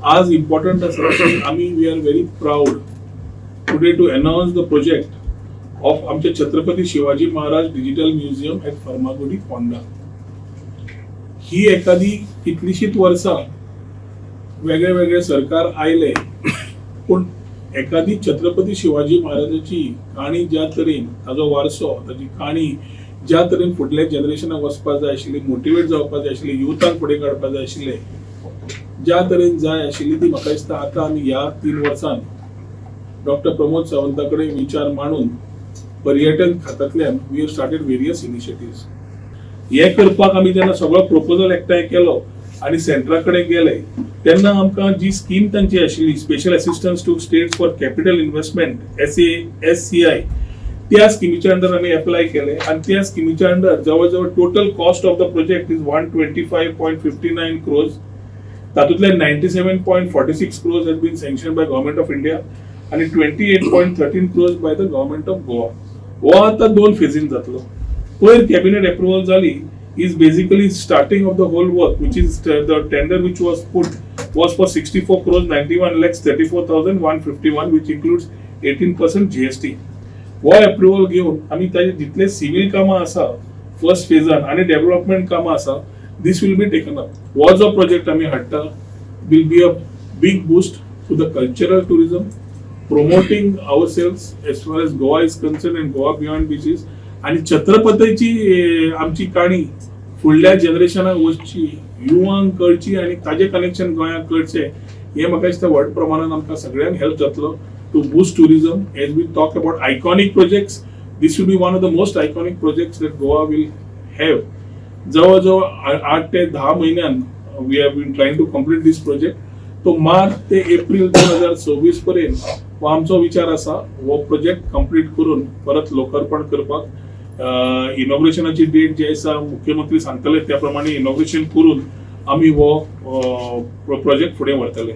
आज इम्पॉर्टंट आसा की आमी we are very proud today to announce the project of आमचे Chhatrapati Shivaji Maharaj digital museum at Farmagudi, Ponda. ही एखादी कितलीशीच वर्सां वेगळे वेगळे सरकार आयले, पूण एखादी छत्रपती शिवाजी महाराजाची काणी ज्या तरेन, ताजो वारसो, ताजी काणी ज्या तरेन फुडल्या जनरेशनाक वचपाक जाय आशिल्ली, मोटिवेट जावपाक जाय आशिल्ली, युथांक फुडें काडपाक जाय आशिल्ले, ज्या तरेन जाय आशिल्ली, ती म्हाका दिसता आतां आमी ह्या 3 वर्सान डॉक्टर प्रमोद सावंता कडेन विचार मांडून पर्यटन खात्यांतल्यान we have started various initiatives. हे करपाक आमी जेन्ना सगळो प्रपोजल एकठांय केलो आनी सेंट्रा कडेन गेले तेन्ना आमकां जी स्कीम तांची आशिल्ली, Special Assistance to States for Capital Investment, SASCI, त्या स्किमीच्या अंडर आमी एप्लाय केले आनी त्या स्किमीच्या अंडर जवळ जवळ total cost of the project is 125.59 crores. तातूंतले 97.46 crores has been sanction by Government of India आनी 28.13 crores by the Government of Goa. हो आतां दोन फेजीन जातलो. पयर कॅबिनेट एप्रुवल जाली is basically starting of the whole work, which is the tender which was put was for 64 crores 91 lakhs 34,151, which includes 18% GST. हो approval घेवन आमी ताजे जितले सिवील कामां आसा फर्स्ट फेजान आनी डेव्हलपमेंट कामां आसा, this will be taken up. हो जो प्रोजेक्ट आमी हाडटा will be a big boost to the cultural tourism, promoting ourselves as far as Goa is concerned and Goa beyond beaches. आनी छत्रपतीची आमची काणी फुडल्या जनरेशनाक वचची, युवांक कळची आनी ताजें कनेक्शन गोंयाक कळचें, हें म्हाका दिसता व्हड प्रमाणान आमकां सगळ्यांक हेल्प जातलो to boost tourism. As we talk about iconic projects, this will be one of the most iconic projects that Goa will have. जवळ जवळ 8 ते 10 म्हयन्यान we have been trying to complete this project. तो मार्च ते एप्रील 2026 पर्यंत हो आमचो विचार आसा, हो प्रोजेक्ट कंप्लीट करून परत लोकार्पण करपाक. इनॉग्रेशनाची डेट जी आसा, मुख्यमंत्री सांगतले त्या प्रमाणे इनॉग्रेशन करून आमी हो प्रोजेक्ट फुडें व्हरतले.